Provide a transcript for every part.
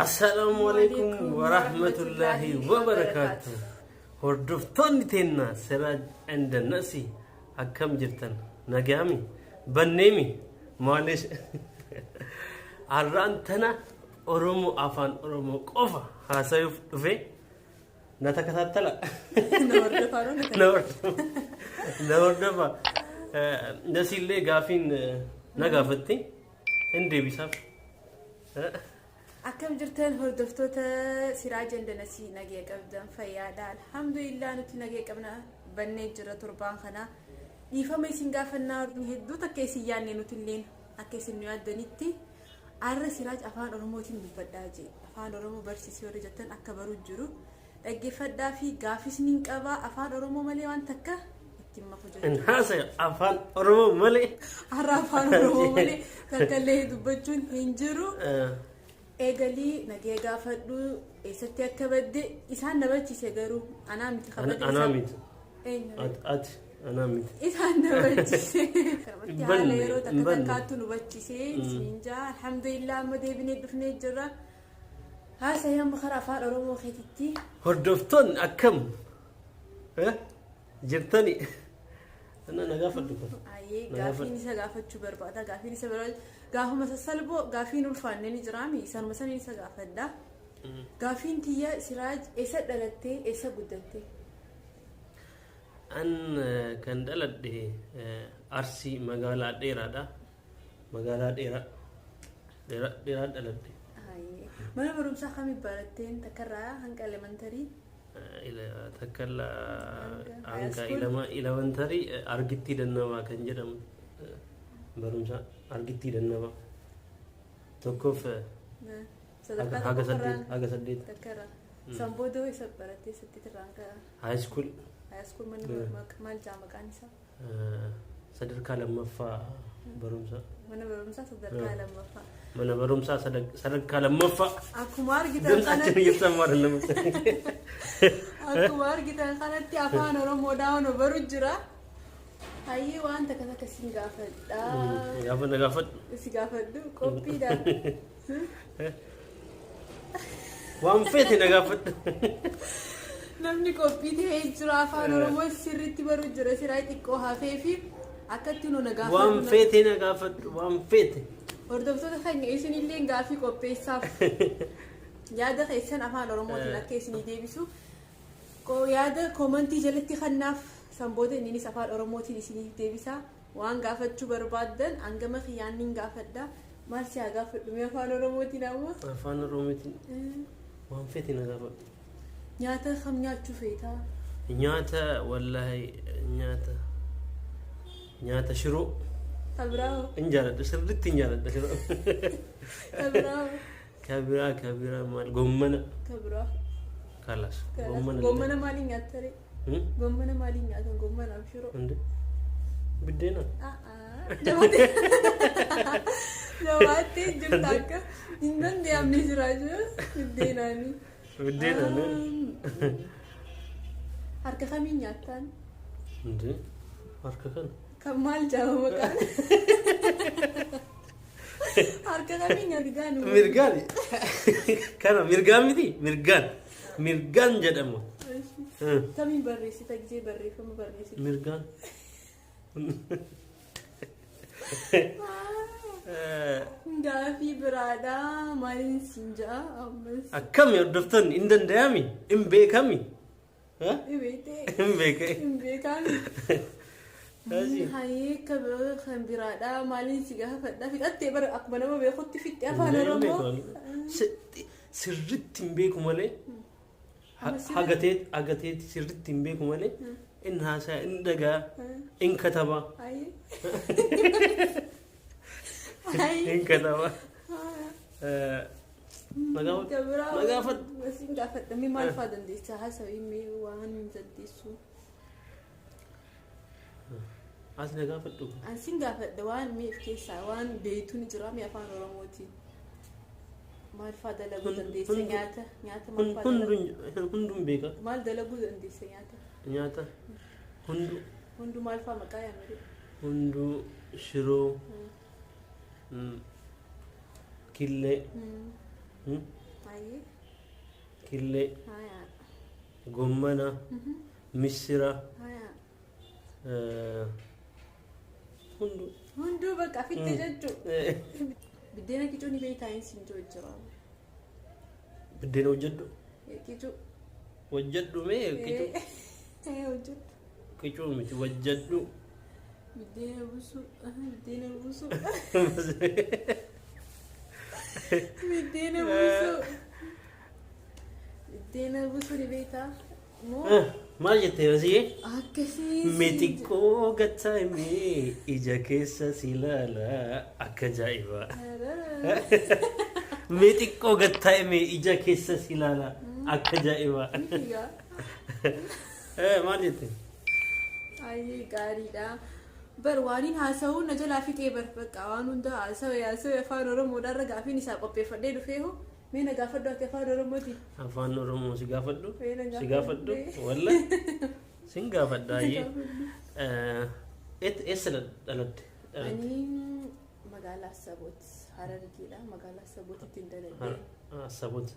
Assalaamu alaikum warahmatullahi wabarakaatu. Hordoftoonni teenna Siraaj and Nasi akkam jirtan? Nagaami? Banneemi? Maalish? Har'aan tana Oromoo afaan Oromoo qofa haasayuuf dhufe na takataattala. Na hordofaa na Na hordofa. Na hordofa. Nasiillee gaafiin na gaafatti. Hin deebisaaf. Akkam jirtan, hordoftoota Siraaj and Nasii? Nagee qabdan? Fayyaadha? Alhamdulillah, nuti nagee qabna. Bannee jira torbaan kana. Dhiifama isin gaafannaa, hedduu takka isin yaadne, nuti illeen akka isin nu yaaddanitti. Arra Siraaj afaan Oromootiin dubbadhaa jee, afaan Oromoo barsiisee warri jettan akka baruu jiru dhaggeeffadhaa fi gaafis nin qabaa, afaan Oromoo malee waan takka ittiin maku Hin jechuudha. haasaya afaan Oromoo malee. Har'a afaan Oromoo malee takka illee dubbachuun hin jiru. Eegalii, nagee gaafadhu, eessatti akka badde isaan na barchiise, garuu anaa miti kabade. Anaa miti. Eenyu? Ati, anaa miti. Isaan na barchiise. Hin Haala banne, yeroo hin takka banne. takkaattu nu barchiise isiniin jaa. Alhamdulillah, amma deebinee dhufnee jirra. Haasa'ee amma karaa afaan Oromoo keetitti. Hordoftoonni akkam jirtani? Ana na gaafadhu kun. Ayyee. Na Gaafiin gaafadhu. isa gaafachuu barbaada. Gaafiin isa barbaada. Gaafuma sassalboo gaafiin ulfaanne ni jiraami. Sanuma saniin isa gaafadha. Gaafiin tiyya, Siraaj, eessa dhalattee, eessa guddatte? An kan dhaladhe Arsii, magaalaa dheeraadha. Magaalaa dheeraa. Dheeraa dheeraa dhaladhe. Ayyee. Mana barumsaa kamii baratteen, takkarraa hanga elementary? Takka hanga High school? Elementary Argittii Dannabaa kan jedhamu, barumsa Argittii Dannabaa. Tokkoof Sadarkaa haga tokkoffarraa saddeet, haga saddeet. Takkarraa. San booda hoo eessa barattee, saddeetirraa hanga? High school. High school mana maal jaa maqaan isaa? Sadarkaa lammaffaa barumsa. Mana barumsaa sadarkaa lammaffaa. Mana barumsaa sadarkaa lammaffaa. Akkuma argitan ድምጻችን kanatti እየተሰማ አይደለም። Akkuma argitan kanatti afaan Oromoodhaan baru jira. Hayyee, waan takka takka sin gaafadha. Gaafa na gaafadhu. Si gaafadhu, qophiidha. Waan feete na gaafadhu. Namni qophii ta'ee jira, afaan Oromoo sirriitti baru jira. Siraa xiqqoo hafee fi akkatti nu na Waan gaafadhu. feete na gaafadhu, waan feete. Hordoftoota keenya, isinillee gaafii qopheessaaf, yaada keessan afaan Oromootiin akka isinii deebisu yaada comment jalatti kannaaf, san booda inninis afaan Oromootiin isiniif deebisa. Waan gaafachuu barbaaddan hangama kiyyaan nin gaafadha. Maal si haa gaafadhu mee afaan Oromootiin amma? Afaan Oromootiin waan feete na gaafadhu. Nyaata kam nyaachuu feetaa? Nyaata, wallaahi, nyaata shiroo. Kabiraa? Hin jaaladha, sirriitti hin jaaladha shiroo. Kabiraa? Kabiraa maal, gommana. Kabiraa? Kalas, gommana. Gommana maaliin nyaattare? Hmm? Gommana maaliin nyaatan, gommanaaf shiroo? እንዴ, biddeena. Jabaattee jirta, akka hin danda'amne jira jira biddeenaani. Biddeena. Harka kamiin nyaattaan? እንዴ, harka kana. Kan maal jaama maqaan? Harka kamiin nyaati? Mirgaan kana, mirgaan miti, mirgaan, mirgaan jedhamu. Kamiin barreessita gisee barreeffama barreessita? Mirgaan. Gaafii biraadha, maaliin siin ja'a ammas? Akkami hordoftoonni, hin danda'ami, hin beekami? Beektee? Hin beeke. Hin beekami. Asi. Hayyee, kan biraadha maaliin si gaafadha? Fixattee bara, akkuma nama beekutti fixxe afaan Oromoo. Sirritti hin beeku malee, hagateet sirritti hin beeku malee, in haasaa, in dhagaa, in kataba. Hayyee. Hayyee. In kataba. Na gaafadhu. Siin gaafadha. Mee maal fa'aa dandeessa? Haasawii mee, waan hin dandeessu. As na gaafadhu. An siin gaafadha, waan mee of keessaa waan beektu ni jira mee afaan Oromootiin? Maal fa'aa dalaguu dandeessa? Nyaata maal fa'aa dalaguu? Hunduun beeka. Maal dalaguu dandeessa nyaata? Nyaata hundu. Hunduu maal fa'aa maqaa yaamire? Hunduu, shiroo, killee. Hayyee. Killee, Hayaa. gommana, missira, Hayaa. Hunduu. Hunduu bakka fitte jechuudha. Biddeena qicuu ni beektaa hin siin jiru jira. Biddeena hojjedhu. Qicuu. Hojjedhu mee qicuu. Hojjedhu. Qicuu miti, hojjedhu. Biddeena buusuu. Biddeena buusuu. Biddeena buusuu. Biddeena buusuu ni beektaa? Moo Maal jettee basiyee? Akkasii. Mee xiqqoo gattaa'imee ija keessa si ilaala akka ajaa'ibaa. Mee xiqqoo gattaa'imee ija keessa si ilaala akka ajaa'ibaa. Miti. Maal jette? Ayyee, gaariidha. Bar waaniin haasa'uu na jalaa fixee bar, bakka waan hunda haasa'e haasa'e. Afaan Oromoodhaan irra gaafiin isaa qopheeffadhee dhufeehu, mee na gaafadhu ati afaan Oromooti. Afaan Oromoo si gaafadhu? Mee na Si gaafadhu? gaafadhu. Walla sin gaafadha ayyee. Eessa dhalatte? Ani magaalaa Saboot, Harargeedha. Magaalaa Sabootitti hin dhaladhe. Saboot.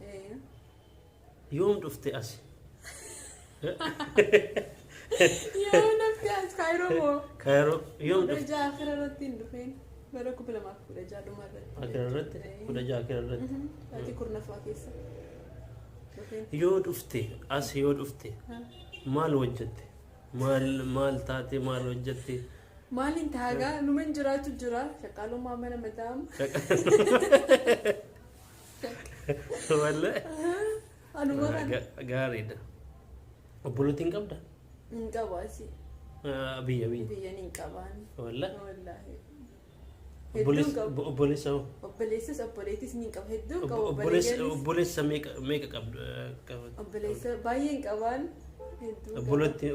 Yoom dhufte as? Yoo nafti as Kaayiroo moo? Kaayiroo yoom Kudha dhufte? jaha akira irratti hin dhufeen. Bara 2016 dhuma irratti. Akira irratti? 16 akira irratti. Ati 10ffaa keessa dhufeen. Yoo dhufte as, yoo dhufte maal hojjette? Maal maal taate, maal hojjette? Maaliin taagaa numan jiraatu jira shaqaalummaa mana madaam. Walla Anuma kana. Gaariidha. Obbolootiin qabda? Hin qabu asii. Biyya. Biyyan hin qabaan. Walla Wallaahi. Hedduun qabu. Obboleessa hoo? Obboleessas obboleettis ni qaba. Hedduun qabu. Obboleessa Obboleeyyanis. Obboleessa meeqa qabdu? Obboleessa baay'ee hin qabaan. Hedduu qaba.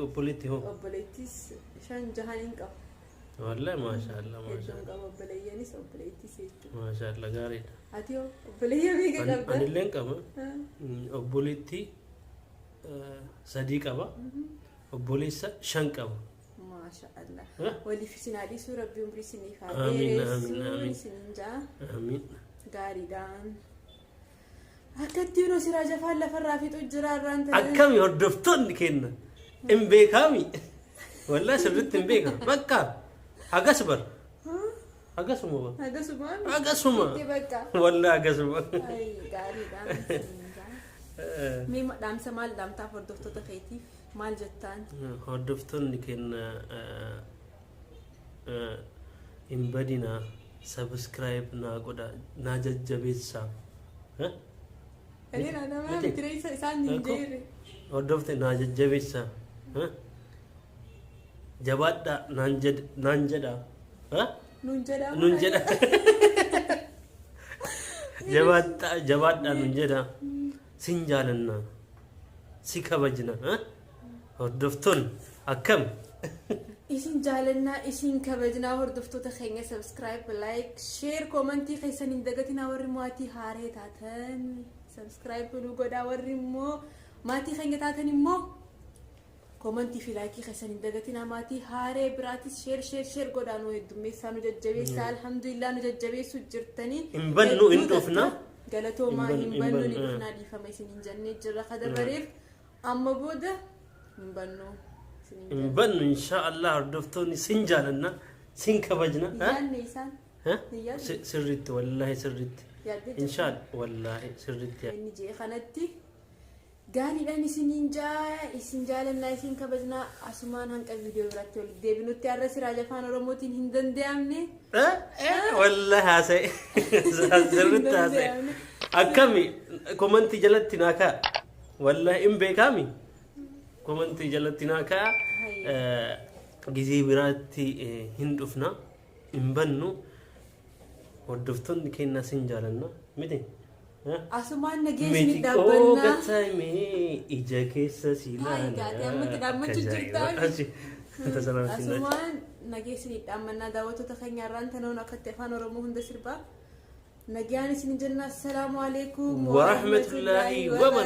Obboleetti hoo? Obboleettis shan jahan hin qaba. Wallaahi, maashaallah, Hedduun maashaallah. qaba, obboleeyyanis obboleettis jechuudha. Maashaallah, gaariidha. Ati hoo obboleeyya meeqa qabda? Anilleen qaba. Obboleettii sadii qaba. Obboleessa shan qaba. Maasha Allah. Eh? Waliif isin haa dhiisuu, Rabbi umrii isiniif haa Amiin, dheeressu amiin, amiin. isiniin ja'a. Amiin. Gaariidhaan. Akkatti yeroo siraa jafaan lafarraa fixu jira irraan ta'e. Akkami hordoftoonni kenna? Hin beekami. Wallaahi sirriitti hin beeka. Bakka hagas bar. Hagasuma bar. Hagasuma. Hagasuma. Itti bakka. Wallaahi hagasuma. Ay, gaariidhaan isiniin ja'a. Mee dhaamsa maal dhaamtaaf hordoftoota keetiif, maal jettaan? Hordoftoonni kenna, hin badinaa, subscribe naa godha, naa jajjabeessaa. Kanneen nama Miti. miti isaan hin jeerre. Hordofte naa jajjabeessaa. Jabaadhaa naan jedha. Nuun jedhaa. Nun jedha. Jabaadhaa, jabaadhaa nun jedha. Sin jaalannaa. Si kabajna. Hordoftoonni akkam? Isin jaalannaa, isin kabajnaa hordoftoota keenya. Subscribe, like, share, commentii keessan hin dagatinaa. Warri maatii haaree taatan subscribe nu godhaa, warri immoo maatii keenya taatan immoo commentii fi likeii keessan hin dagatinaa. Maatii haaree biraatis share, share, share godhaa, nu heddummeessaa, nu jajjabeessaa. Alhamdulillah, nu jajjabeessuu jirtanii. Hin bannu, hin dhufna. Galatoomaa. Hin hin bannu, ni hin bannu. dhufnaa. Dhiifama isin hin jennee jirra kadabareef, amma booda hin bannu isin hin Hin bannu insha Allah. Hordoftoonni, sin jaalanna, sin kabajna. Hin yaadne isaan. Hin yaadne. Sirriitti, wallaahi sirriitti. Yaaddee jirta. Insha Allah, wallaahi sirriitti. Inni jee kanatti gaariidhaan isiniin jaa, isin jaalannaa, isin kabajnaa. Asumaan hanqa viidiyoo biraatti walitti deebinutti, har'a siraaj afaan Oromootiin hin danda'amne. Wallaahi haasa'e. Sirriitti haasa'e. Akkami, commentii jalatti naa ka'a. Wallaahi hin beekami. Commentii jalatti naa ka'a. Gizee biraatti hin dhufna. Hin bannu. Hordoftoonni keenya, sin jaalanna. Miti? Asumaan nageesni Miti dhaabbannaa. gatame ija keessa si Hayi, gaatee ammatti dhaabbachuu jirtaa? Asumaan. Asumaan nageesni dhaabbannaa daawwattoota keenya, irraan tanoon akkatti afaan Oromoo hunda sirbaa. Nagaan isin jenna. Assalaamu alaikum Warahmatullaahi wabarakatuh.